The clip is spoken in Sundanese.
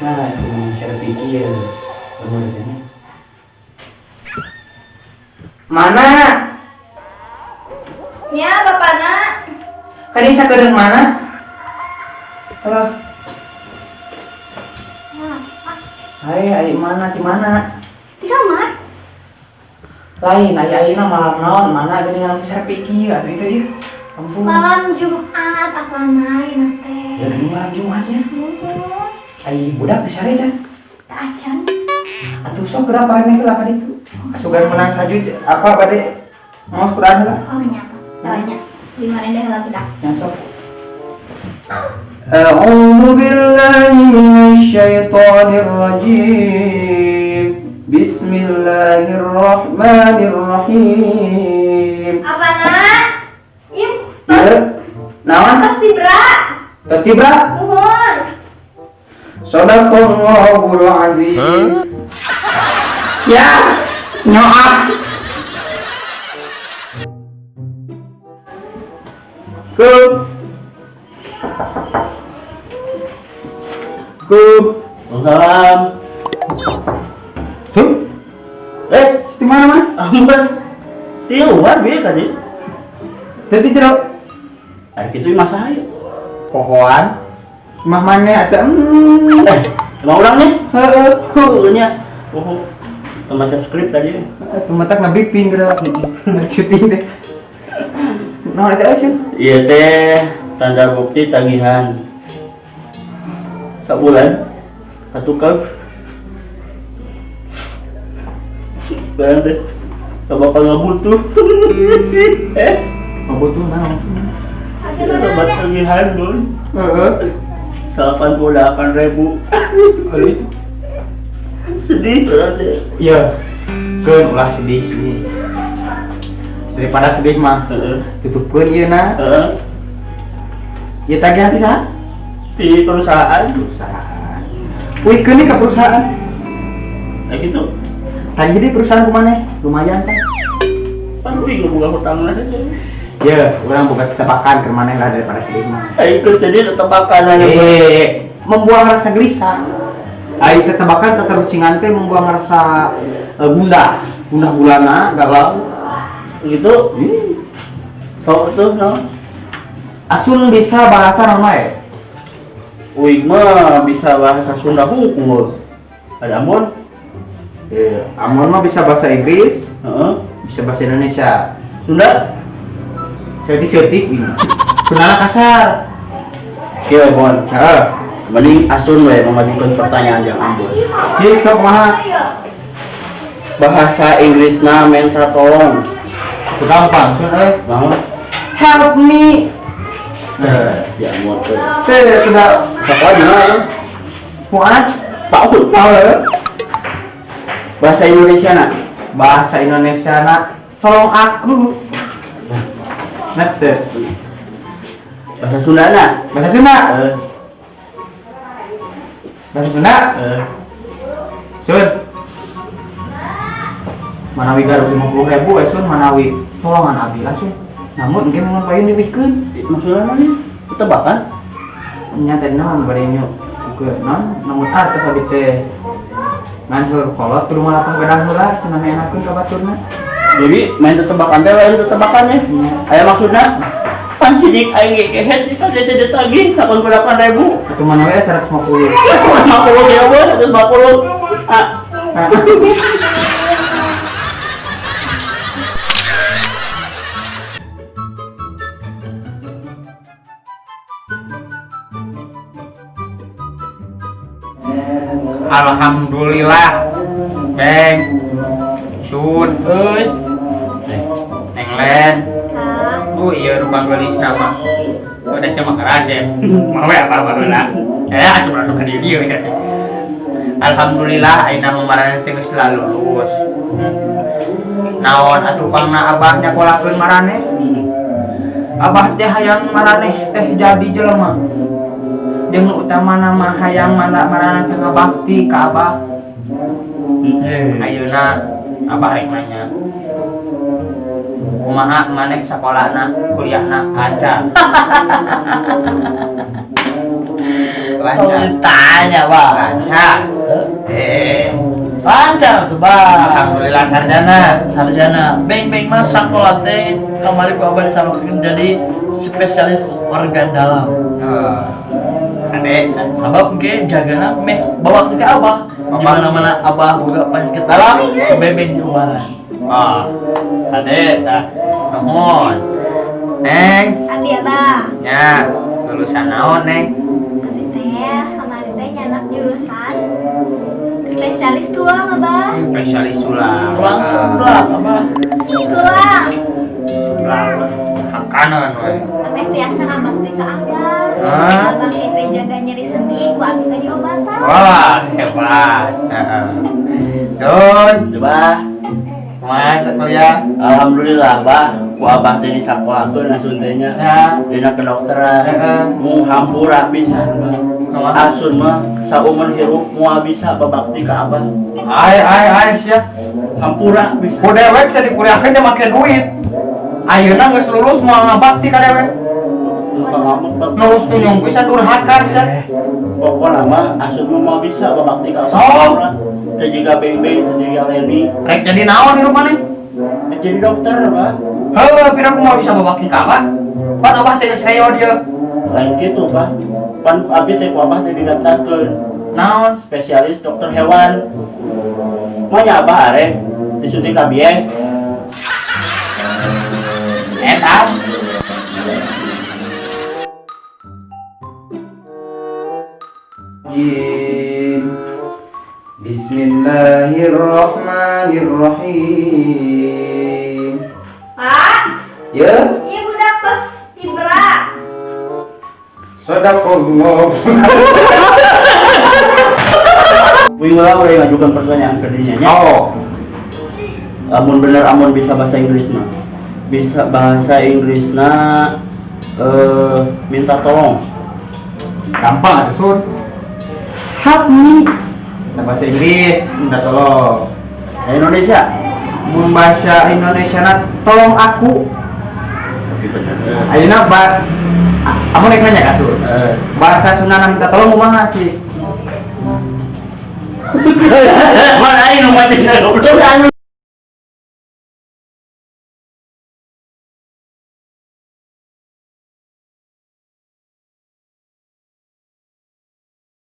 Nah, itu yang saya pikir. Bener ini. Mana? Ya, bapakna. Kan bisa ke mana? Halo. Ya, Hai, ai mana di mana? di kamar. Lain, ai ayeuna malam naon mana geuningan serpi kieu atuh itu ieu. Ampun. Malam Jumat apa naik teh? Ya geuning malam Jumatnya. Nuhun. Ai budak bisa can. Teu acan. Atuh sok geura parene heula ka ditu. Sugan menang saju apa bade mau Quran heula. Oh nya apa? Oh nya. Di mana deh heula budak? Yang sok. أعوذ بالله من الشيطان الرجيم بسم الله الرحمن الرحيم. Apa nak? Ieu Ieu naon? tos tibra. Tos tibra. Nuhun. Sadaqallahul azim. Siap. Nyoak. Kup. Kup. Salam. Tuh, Eh, di mana mana? ampun. Di luar bieu tadi. Tadi jero Ari kitu imah saha ieu? pohoan. Imah mana ada? Eh, emang urang nih? Heeh. Heuh nya. Oh, baca skrip tadi. Tuh matak na briefing geura. Syuting teh. Naon eta euy, Sun? Iya teh tanda bukti tagihan. Sabulan ka tukang. Barang teh ka bapak ngabutuh. Eh, Ngabutuh naon? obat tagihan Bun. Heeh. 88.000. Kalau itu. Sedih barang teh. Iya. Keun ulah sedih sih. Daripada sedih mah Heeh. tutupkeun ieu na. Heeh. Ieu tagihan ti saha? Di perusahaan. Perusahaan. Wih, keun ka perusahaan. Kayak gitu. Tagih di perusahaan kumaneh? Lumayan kan? Pan uing boga hutang lah. Ya, urang boga tebakan ke maneh lah daripada sedih mah. Aing keur sedih tebakan aja. Eh, membuang rasa gelisah. Ai tebakan teterucingan teh membuang rasa gundah, gundah gulana, galau. Gitu. Ih. Sok tuh no. Asun bisa bahasa naon wae? Uing mah bisa bahasa Sunda hungkul. Ada Ambon? Ambon mah bisa bahasa Inggris, Heeh. bisa bahasa Indonesia. Sunda? Setik-setik uing. Sundana kasar. Kieu Bon. Heeh. Mending Asun we memajukan pertanyaan yang Ambon. Cik sok kumaha? Bahasa Inggrisna minta tolong. Itu gampang, Sun euy. Naon? Help me. Eh, si Ambon teh. Teh sudah Sekolah di mana? Muat PAUD. tahu Bahasa Indonesia na. bahasa Indonesia nak tolong aku. Nete. Bahasa Sunda na. Bahasa Sunda. Eh, Bahasa Sunda. eh. Sun. Manawi garuh 50.000 eh Sun manawi tolongan abi lah Sun. Namun engke mun payun diwikeun. Maksudnya mana? Tebakan? Nya teh naon bade nyu ke naon namun artos abi teh ngan sur kolot kudu malapang gedang heula cenah enakeun ka baturna. Jadi main tebakan teh lain tebakan ya. Nya. Aya maksudna pan sidik aing ge kehet jika teh teh ditagih 88.000. Atuh manawi 150. 50 ya bos, 150. Ah, Nah. Alhamdulillah. Beng. Sun euy. Neng Len. Hah? Oh iya nu panggelis nama. Udah sama keras ya. Mau ya apa baheula. Eh atuh atuh ka dieu dieu sia teh. Alhamdulillah ayeuna mah maraneh teh geus lulus. Naon atuh pangna abah nyakolakeun maraneh? Abah teh hayang maraneh teh jadi jelema. Jeung nu utamana mah hayang mana maraneh teh ngabakti ka abah. Ayeuna abah rek nanya. Kumaha maneh sakolana, kuliahna acan. Lancar. Ditanya, Bah. Lancar. Eh, Lancar tuh, Bah. alhamdulillah sarjana. Sarjana. Beng beng mah sakola teh kamari ku abah disalokeun jadi spesialis organ dalam. Oh. Ade, Sabab ge jagana meh bawa ke abah. Di mana-mana abah boga penyakit dalam, beng beng diubaran. Oh. Ade, tah. Nuhun. Neng, Abi abah. nya lulusan naon, Neng? Abi teh kamari teh nyanak jurusan spesialis tulang abah. Spesialis tulang. Tulang sebelah, abah. Tulang. Tulang. Hakanan we. Ameh biasa ngabakti ke abah. Hah? Abah teh jaga nyeri sendi, ku abi teh diobatan. Wah, hebat. Heeh. Don, Coba. kumaha kuliah? Alhamdulillah, Bah. Ku abah teh disakolakeun asun teh nya. Ya. Dina kedokteran. Heeh. Mung hampura pisan, Bah. Kumaha? Asun mah saumur hirup moal bisa babakti ka abah. Ai ai ai sia. Hampura bisa. Ku dewek teh dikuliahkeun teh make duit. Ayeuna geus lulus moal ngabakti ka dewek. Lulus tunyung pisan durhaka sia. Pokokna mah asun mah moal bisa babakti ka abah. Sok. Hampura. Teu jiga Beng-beng, teu jiga Leni. Rek jadi naon hirup maneh? Rek jadi dokter, Bah. Heuh, pira ku moal bisa babakti ka abah? Pan abah teh geus reo dieu. Lain kitu, Bah. Pan abi teh ku abah teh didaftarkeun Naon? Spesialis dokter hewan. Manya abah arek disuntik rabies. Eta. Jim. Bismillahirrahmanirrahim. Pak, Ya, ieu budak tos tibra. Sadaqallah. Wing lah boleh ngajukan pertanyaan ke dirinya nya. Oh, Amun bener amun bisa bahasa Inggris mah. Bisa bahasa Inggris na minta tolong. Gampang atuh, Sun. Help me. Nah, bahasa Inggris minta tolong. Bahasa Indonesia. Mun bahasa Indonesia na tolong aku. Tapi bener. Ayeuna ba amun rek nanya ka Sun. Bahasa Sunda na minta tolong kumaha, Ci? Mana aing nu mati sia goblok.